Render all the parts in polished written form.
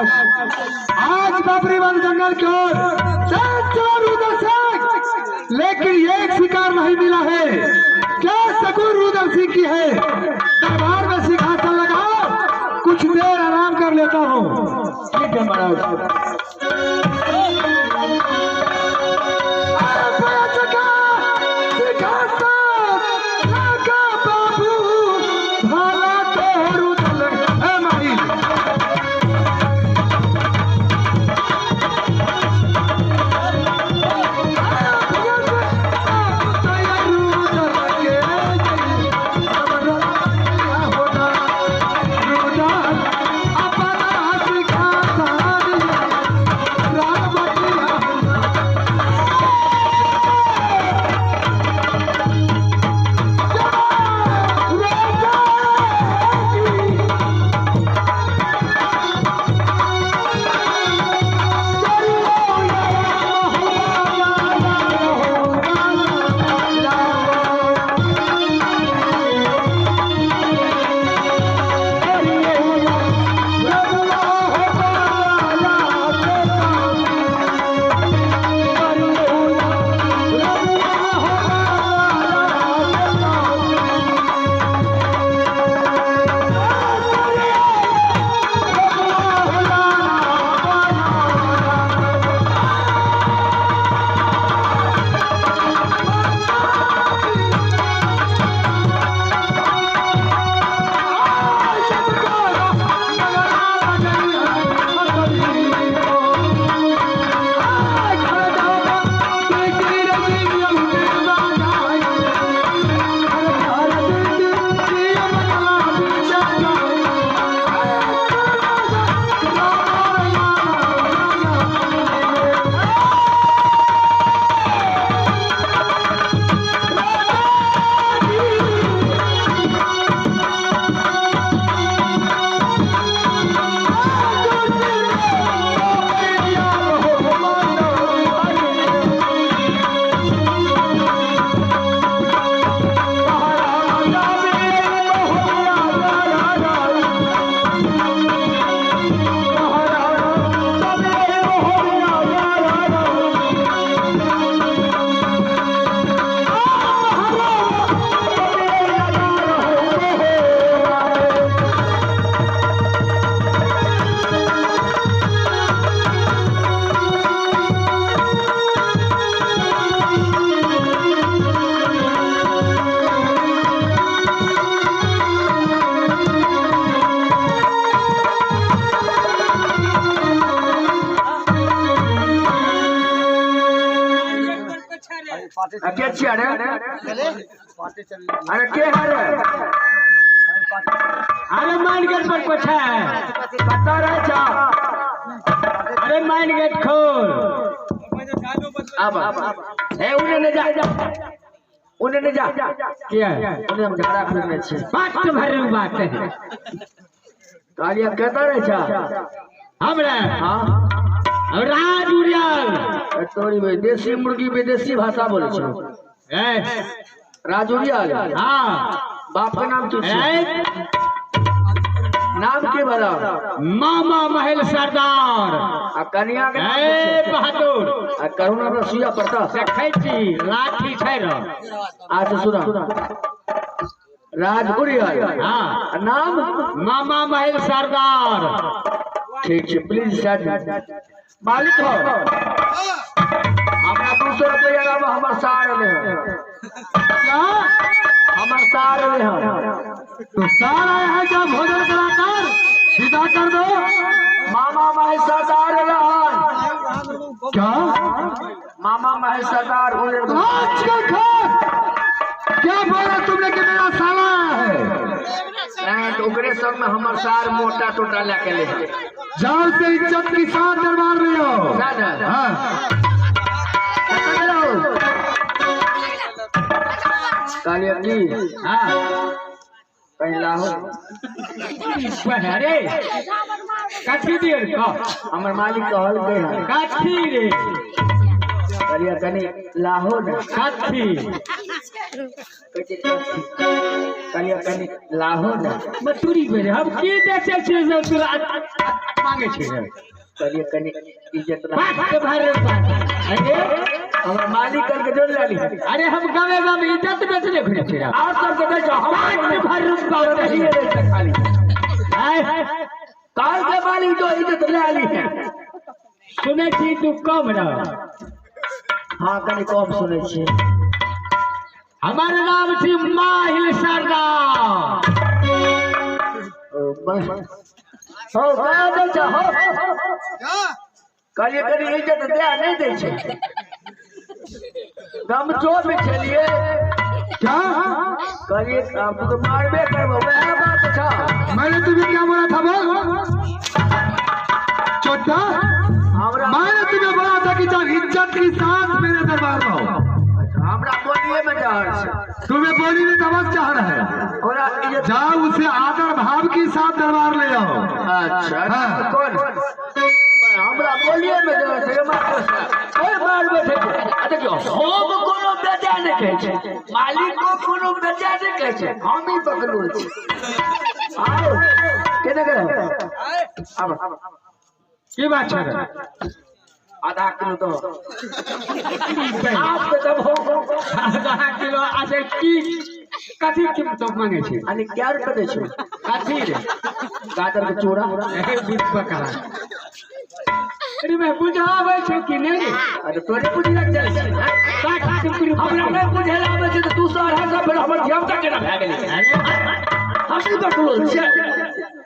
महाराज, आज बाबरीवन जंगल की ओर चार उधर से, लेकिन एक शिकार नहीं मिला है। क्या शकुन रुदल सिंह की है। दरबार में सिंहासन लगाओ, कुछ देर आराम कर लेता हूँ। ठीक है महाराज। बाबू भला तो रुदल माही। के छियै रे? अरे के है रे? अरे माइन गेट पर कुछ है। कतऽ रहै छौ? अरे माइन गेट खोल। आब हे उने ने जा, उने ने जा। किया उने हम झगड़ा फिरने छी। बात तो भरे बात है। कहलियै कतऽ रहै छौ? हमरा हाँ राज उड़ियल। तोरी भाई देसी मुर्गी विदेशी भाषा बोले छौ। राज उड़ियल। हाँ बाप के नाम की छै? नाम के भला? मामा महल सरदार। आ कन्या के नाम की छै? बहादुर। आ करुणा रसोईया पड़ता। देखै छी लाठी छै र। अच्छा सुना, राज उड़ियल। हाँ नाम मामा महल सरदार। ठीक छै, प्लीज साइड मालिक हो। हमरा 200 रुपया लाबो, हमर सार ले हो। क्या हमर सार ले हो। तो सार आया है, क्या भोजन कराकर विदा कर दो। मामा महेश सरदार रहन। क्या मामा महेश सरदार? आज का खास क्या बोला तुमने कि मेरा साला आया है? नहीं तो ओकरे संग में हमर सार मोटा टोटा लेके ले। जाओ से इज्जत के साथ दरबार में आओ। ना ना। हाँ कहलियै की? हाँ कहीं लाहो। अरे कथी दियर कह? हमर मालिक कहलकै हन। कथी रे? कहलियै कनी लाहो ने। कथी? कहै छै कथी? कहलियै कनी लाहो ने। मसूरी बेरे हम की बेचै छियै से तोरा मांगे छी कहलिए कनी इज्जत ना पाँच भर अरे हमर मालिक करके जोड़ लाली। अरे हम गावे गावे इज्जत बेचने घुरे छी और सबके दै छौ हम पाँच भर रुपया नहीं दै छै खाली। काल के मालिक जो इज्जत ले आली है। सुनै छी तू कम रह। हाँ कनी कम सुनै छी। हमार नाम छी माहिल सरदार। हो कह दै छौ हो कहलिए कनी इज्जत दे नहीं दै छै। गमछो बिछलिए क्या कहलिए आप तो मारबे करबो वह बात छा। मैंने तुम्हें क्या बोला था बोल चोटा। मैंने तुम्हें बोला था कि जब इज्जत के साथ मेरे दरबार में हो। हमरा बोलिए में जहर छै। तुम्हें बोली में तमस चाह रहा है। जाओ उसे आदर भाव के साथ दरबार ले आओ। अच्छा कौन हमरा बोलिए में जहर छै मास्टर साहब ओए मारबे छै। देखियो हम कोनो बेजा नहि कहै छै मालिक को कोनो बेजा नहि कहै छै हम ही पकड़ल छी। आओ केना करे आब की बात छै आधा किलो तो आप के तब हो आधा किलो। अच्छा की कथी कीमत मांगे छी? अरे क्या रुपए दै छै कथी रे? गाजर के चूड़ा 20 पकड़ा। अरे मैं बुझाबै छै कि नहीं रे? अरे तोरे बुझला चल छै हमरा नहीं बुझेला आबै छै त 200 250 फेर हमर ध्यान तक केना भए गेलै। हम ई बकलोल छै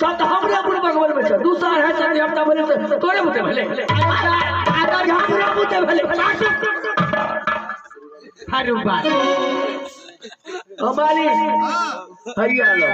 सब त हमरे बुढ़ बकबल में छै 200 250 ध्यान तक भेलै त तोरे बुते भेलै आदर हमरा बुते भेलै। हर बात ओ मालिक हैया लो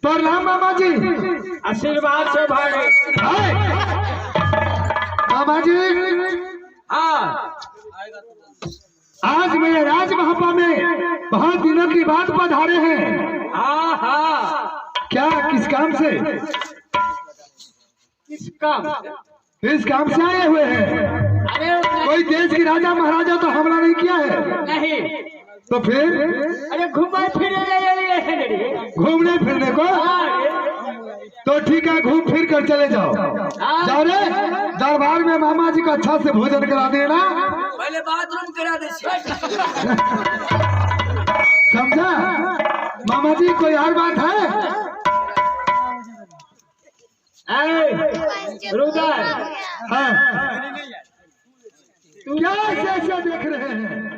प्रणाम मामा जी। आशीर्वाद से भाई मामा जी। हाँ आज मेरे राजमहपा में बहुत दिनों की बात पधारे हैं। हाँ हाँ क्या किस काम से? किस काम? किस काम से आए हुए हैं? अरे कोई देश की राजा महाराजा तो हमला नहीं किया है। नहीं तो फिर अरे घूमने फिरने घूमने फिरने को तो ठीक है घूम फिर कर चले जाओ। जाओ रे दरबार में मामा जी को अच्छा से भोजन करा देना। पहले बाथरूम करा दे समझा मामा जी? कोई और बात है? रुदर हाँ क्या ऐसे ऐसे देख रहे हैं?